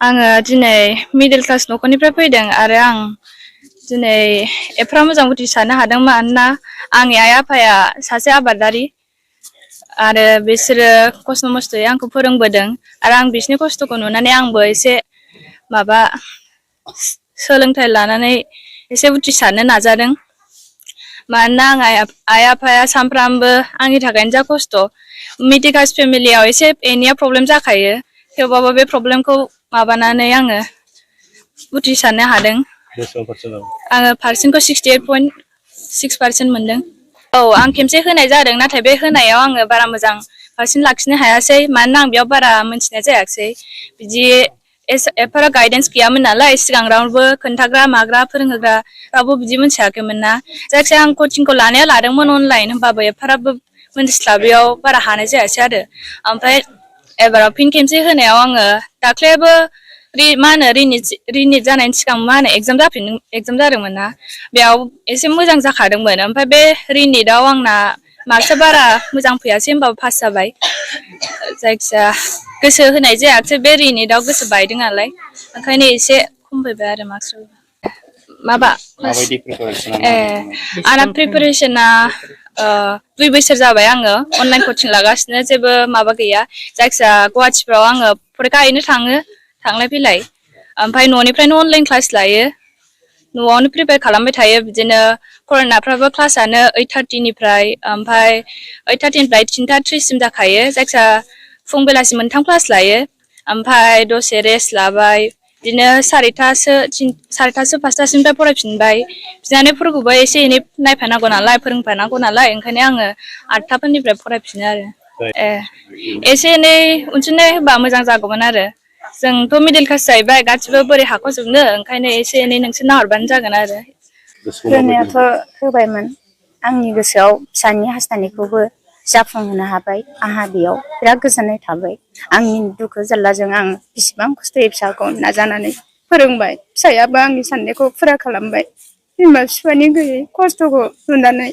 आङो दिनै middle class न'खरनिफ्राय फैदों आरो आं दिनै एफा मोजां उथ्रिसारनो हादों मानोना आंनि आइ आफाया सासे आबादारि आरो बिसोरो खस्थ' मस्थ'यै आंखौ फोरोंबोदों आरो आं बिसोरनि खस्थ'खौ नुनानै आंबो एसे माबा सोलोंथाइ लानानै एसे उथ्रिसारनो नाजादों मानोना आं आइ आफाया सानफ्रामबो आंनि थाखायनो जा खस्थ' मिडल क्लास फेमिलियाव एसे एनैया प्रब्लेम जाखायो थेवबाबो बे प्रब्लेमखौ माबानानै आङो उथ्रिसारनो हादों आङो पारसेन्टखौ 68.6% मोनदों औ आं खेमसे होनाय जादों नाथाय बे होनायाव आङो बारा मोजां पारसेन्ट लाखिनो हायासै मानोना आं बेयाव बारा मोनथिनाय जायासै बिदि एफारा गाइडेन्स गैयामोन नालाय सिगां रावबो खोन्थाग्रा माग्रा फोरोंहोग्रा रावबो बिदि मोनथियाखैमोन ना जायखिजाया आं कचिंखौ लादोंमोन अनलाइन होमबाबो एफाराबो मोनथिस्लाबैयाव बारा हानाय जायासै आरो ओमफ्राय एबाराव फिन खेमसे होनायाव आङो दाख्लैबो रिनिट जानायनि सिगां एगजाम जादोंमोन ना बेयाव एसे मोजां जाखादोंमोन ओमफ्राय बे रिनिटआव आंना मार्कसा बारा मोजां फैयासै होमबाबो पास जाबाय जायखिजाया गोसो होनाय जायासै बे रिनिटआव गोसो बायदों नालाय ओंखायनो एसे खम फैबाय आरो मार्कसा माबा आंना प्रिपेरेसना 2 बोसोर जाबाय आङो अनलाइन कचिं लागासिनो जेबो माबा गैया जायखिजाया गुवाहाटिफ्राव आङो फरिखा हैनो थाङो थांलाय फैलाय ओमफ्राय न'निफ्रायनो अनलाइन क्लास लायो न'आवनो प्रिपेयार खालामबाय थायो बिदिनो फरायनायफ्राबो क्लासआनो 8:30 निफ्राय ओमफ्राय 8:30 निफ्राय 3:30 जाखायो जायखिजाया फुं बेलासि मोनथाम क्लास लायो ओमफ्राय दसे रेस्ट लाबाय बिदिनो 4:30 5:00सिमनिफ्राय फरायफिनबाय बिनानावफोरखौबो एसे एनै नायफानांगौ नालाय फोरोंफानांगौ नालाय ओंखायनो आङो 8:00फोरनिफ्राय फरायफिनो आरो एसे एनै अनसुंथाइ होबा मोजां जागौमोन आरो जोंथ' मिडिल क्लास जाहैबाय गासिबो बोरै हाख'जोबनो ओंखायनो एसे एनै नोंसोर नाहरबानो जागोन आरो होनायाथ' होबायमोन आंनि गोसोआव फिसानि हास्थायनायखौबो जाफुंहोनो हाबाय आंहा बेयाव बिराद गोजोननाय थाबाय आंनि दुखु जारलाजों आं बिसिबां खस्थ'यै फिसाखौ नाजानानै फोरोंबाय फिसायाबो आंनि साननायखौ फुरा खालामबाय बिमा बिफानि गैयै खस्थ'खौ नुनानै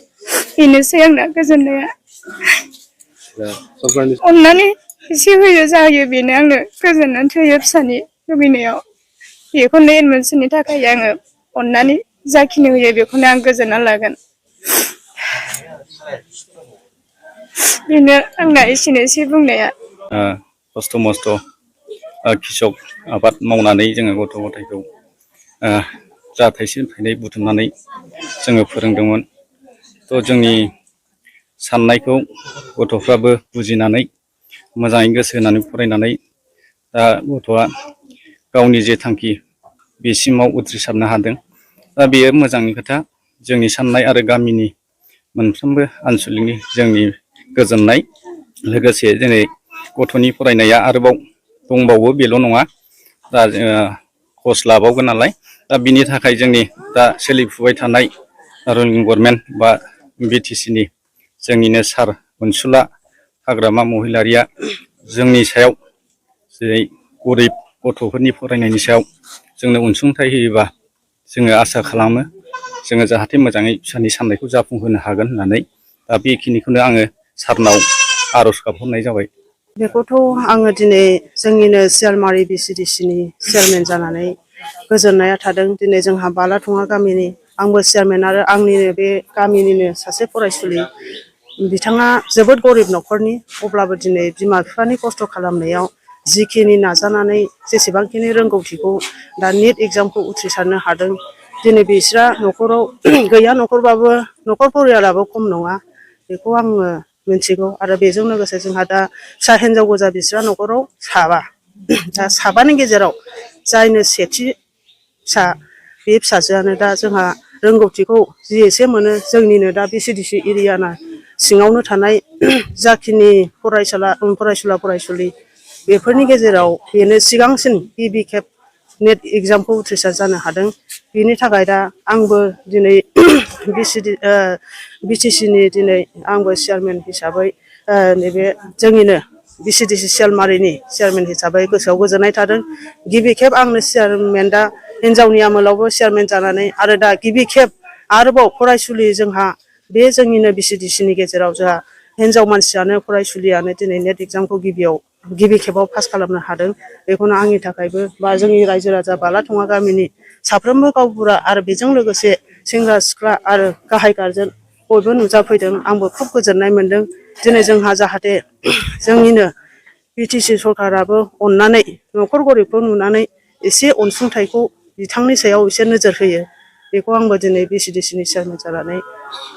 बेनोसै आंना गोजोननाया अननानै एसे होयो जायो बेनो आंनो गोजोननानै थोयो फिसानि लुबैनायाव बेखौनो एडमिसननि थाखाय आङो अननानै जाखिनि होयो बेखौनो आं गोजोनना लागोन बेनो आंना एसेनोसै बुंनाया खस्थ' मस्थ' कृषक आबाद मावनानै जोङो गथ' गथायखौ जा थाइसे थाइनै बुथुमनानै जोङो फोरोंदोंमोन थ' जोंनि साननायखौ गथ'फ्राबो बुजिनानै मोजाङै गोसो होनानै फरायनानै दा गथ'आ गावनि जे थांखि बेसिमाव उथ्रिसारनो हादों दा बेयो मोजांनि खोथा जोंनि साननाय आरो गामिनि मोनफ्रोमबो आनसलिकनि जोंनि गोजोननाय लोगोसे दिनै गथ'नि फरायनाया आरोबाव दंबावो बेल' नङा दा जोङो कर्स लाबावगोन नालाय दा बिनि थाखाय जोंनि दा सोलिफुबाय थानाय रुलिं गभर्नमेन्ट बा BTCनि जोंनिनो सार अनसुला हाग्रामा महिलारिया जोंनि सायाव जेरै गरिब गथ'फोरनि फरायनायनि सायाव जोंनो अनसुंथाइ होयोबा जोङो आसा खालामो जोङो जाहाथे मोजाङै फिसानि साननायखौ जाफुंहोनो हागोन होननानै दा बेखिनिखौनो आङो सारनाव आर'ज गाबहरनाय जाबाय बेखौथ' आङो दिनै जोंनिनो सियालमारि BCDCनि चेयारमेन जानानै गोजोननाया थादों दिनै जोंहा बालाथङा गामिनि आंबो चेयारमेन आरो आंनिनो बे गामिनिनो सासे फरायसुलि बिथाङा जोबोद गरिब न'खरनि अब्लाबो दिनै बिमा बिफानि खस्थ' खालामनायाव जिखिनि नाजानानै जेसेबांखिनि रोंगौथिखौ दा नेट एग्जामखौ उथ्रिसारनो हादों दिनै बिस्रा न'खराव गैया न'खरबाबो न'खर परियालाबो खम नङा बेखौ आङो मिथिगौ आरो बेजों लोगोसे जोंहा दा फिसा हिन्जाव गोजा बिस्रा न'खराव साबा दा साबानि गेजेराव जायनो सेथि फिसा बे फिसाजोआनो दा जोंहा रोंगौथिखौ जि एसे मोनो जोंनिनो दा BCDC एरियाना सिङावनो थानाय जाखिनि फरायसुला फरायसुलि बेफोरनि गेजेराव बेनो सिगांसिन गिबि खेब नेट एग्जामखौ उथ्रिसार जानो हादों बेनि थाखाय दा आंबो दिनै BTCनि दिनै आंबो चेयारमेन हिसाबै नैबे जोंनिनो BCDC सियालमारिनि चेयारमेन हिसाबै गोसोआव गोजोननाय थादों गिबि खेब आंनो चेयारमेन दा हिनजावनि आमोलावबो चेयारमेन जानानै आरो दा गिबि खेब आरोबाव फरायसुलि जोंहा बे जोंनिनो BCDCनि गेजेराव जोंहा हिनजाव मानसियानो फरायसुलियानो दिनै नेट एग्जामखौ गिबियाव गिबि खेबाव पास खालामनो हादों बेखौनो आंनि थाखायबो बा जोंनि रायजो राजा बालाथङा गामिनि साफ्रोमबो गावबुरा आरो बेजों लोगोसे सेंग्रा सिख्ला आरो गाहाय गारजेन बयबो नुजाफैदों आंबो खुब गोजोननाय मोनदों दिनै जोंहा जाहाथे जोंनिनो बिटिसि सरकाराबो अननानै न'खर गरिबखौ नुनानै एसे अनसुंथाइखौ बिथांनि सायाव एसे नोजोर होयो बेखौ आंबो दिनै बिसिडिसिनि चेयारमेन जानानै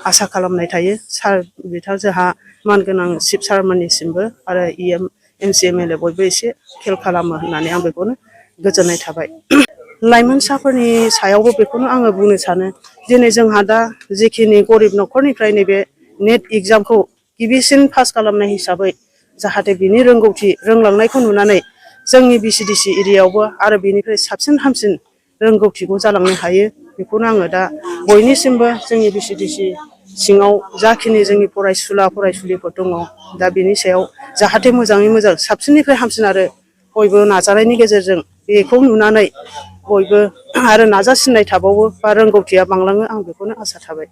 आसा खालामनाय थायो सार बिथां जोंहा मानगोनां चिफ सारमोननिसिमबो आरो एमसि एमएलए बयबो एसे खेल खालामो होननानै आं बेखौनो गोजोननाय थाबाय लाइमोनसाफोरनि सायावबो बेखौनो आङो बुंनो सानो दिनै जोंहा दा जिखिनि गरिब न'खरनिफ्राय नैबे नेट एग्जामखौ गिबिसिन पास खालामनाय हिसाबै जाहाथे बिनि रोंगौथि रोंलांनायखौ नुनानै जोंनि बिसिडिसि एरियायावबो आरो बेनिफ्राय साबसिन हामसिन रोंगौथिखौ जालांनो हायो बेखौनो आङो दा बयनिसिमबो जोंनि बिसिडिसि सिङाव जाखिनि जोंनि फरायसुला फरायसुलिफोर दङ दा बेनि सायाव जाहाथे मोजाङै मोजां साबसिननिफ्राय हामसिन आरो बयबो नाजानायनि गेजेरजों बेखौ नुनानै बयबो आरो नाजासिननाय थाबावो बा रोंगौथिया बांलाङो आं बेखौनो आसा थाबाय।